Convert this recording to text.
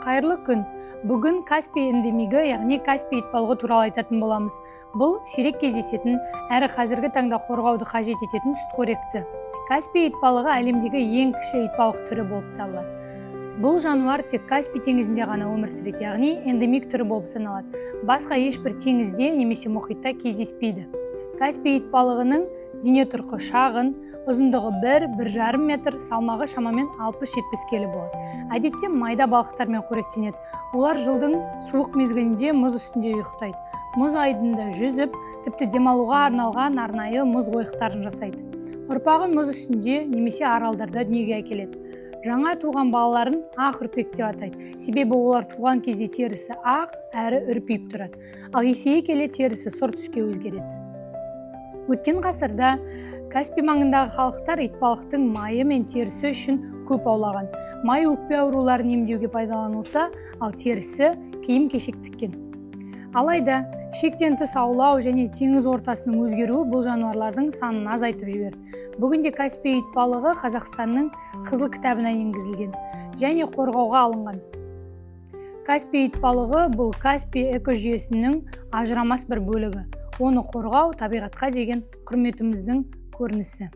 Қайырлы күн! Бүгін Каспий эндемигі, яғни Каспий итбалығы туралы айтатын боламыз. Бұл сирек кездесетін әрі қазіргі таңда қорғауды қажет ететін сүтқоректі. Каспий итбалығы әлемдегі ең кіші итбалық түрі болып табылады. Бұл жануар тек Каспий теңізінде ғана өмір сүреді, яғни эндемик түрі болып саналады. Басқа ешбір теңізде немесе мұхитта кездеспейді. Каспий итбалығының дене тұрқы шағын, ұзындығы 1-1,5 метр, салмағы шамамен 60-70 келі болады. Әдетте майда балықтармен қоректенеді. Олар жылдың суық мезгілінде мұз үстінде ұйықтайды. Мұз айдынында жүзіп, тіпті демалуға арналған арнайы мұз ойықтарын жасайды. Ұрпағын мұз үстінде немесе аралдарда дүниеге әкеледі. Жаңа туған балаларын ақ үрпек деп атайды, себебі олар туған кезде терісі ақ әрі үрпиіп тұрады, ал есейе келе терісі сұр түске өзгереді. Өткен ғасырда Каспий маңындағы халықтар итбалықтың майы мен терісі үшін көп аулаған. Май өкпе ауруларын емдеуге пайдаланылса, ал терісі киім кешек тіккен. Алайда шектен тыс аулау және теңіз ортасының өзгеруі бұл жануарлардың санын азайтып жіберді. Бүгінде Каспий итбалығы Қазақстанның Қызыл кітабына енгізілген және қорғауға алынған. Каспий итбалығы – бұл Каспий экожүйесінің ажырамас бір бөлігі. Оны қорғау – табиғатқа деген құрметіміздің көрінісі.